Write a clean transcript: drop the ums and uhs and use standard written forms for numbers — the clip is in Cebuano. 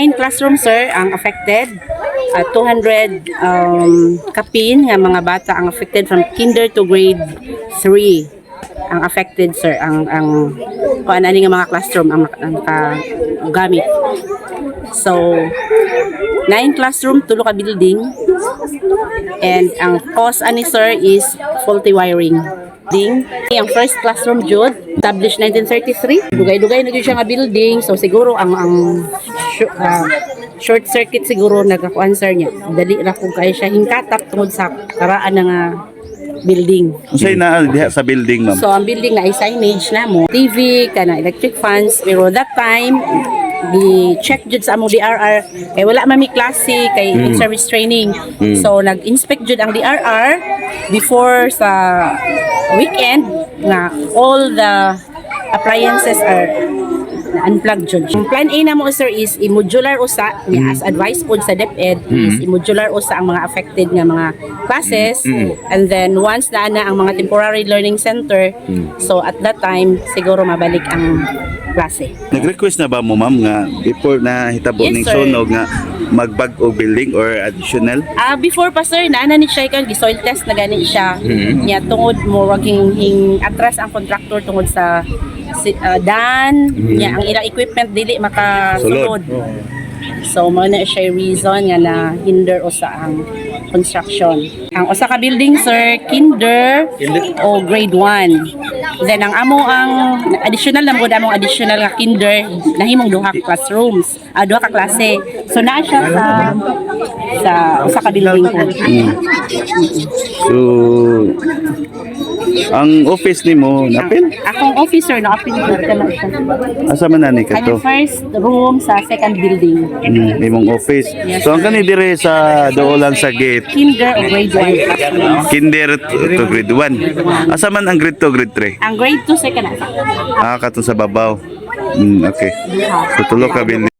Nine classrooms, sir, ang affected. 200 kapin nga mga bata ang affected from kinder to grade 3 ang affected, sir, ang kuan ani nga mga classroom ang gamit. So nine classroom, tulo ka building, and ang cause ani, sir, is faulty wiring ding. Ang first classroom jud established 1933. Dugay-dugay na jud siya nga building, so siguro ang short circuit siguro nagakuan, sir, niya. Dali ra kung kay siya hingkatap tungod sa karaan nga building. Unsay naa diha sa building, ma'am? So ang building na signage na mo, TV, kana electric fans, pero that time gi-check jud sa among DRR kay wala man mi klase kay in service training. So nag-inspect jud ang DRR before sa weekend nga all the appliances are na-unplug jud. Ang plan A na mo, sir, is i-modular usa niya as advice pod sa DepEd is i-modular usa ang mga affected nga mga classes and then once na ana ang mga temporary learning center, so at that time siguro mabalik ang klase. Nag-request na ba mo, ma'am, nga before na hitabo Yes, ning sir. sunog nga magbag og building or additional? Ah, before pa, sir, naana ni siya kan soil test na gani siya. Nya tungod mo hing, hing atras ang contractor tungod sa si, dan nya ang ilang equipment dili makasulod. So mao na siya yung reason nga na hinder usa ang construction. Ang usa ka building, sir, kinder o grade 1. Then ang amo ang additional na mo among additional nga kinder nahimong duha ka classrooms, duha ka klase. So naa siya sa usa ka building po. So ang office nimo napil? Akong office, sir, na apil ko na siya. Asa man ani Ang kato? first room sa second building. Imong office. Yes, So ang sir. kani dire sa duol lang sa gate. Kinder o grade 1 classrooms. Kinder to grade 1. Asa man ang grade 2, grade 3? Ang grade 2, sir, kana. Ah, katong sa babaw. Okay. So tulo ka building.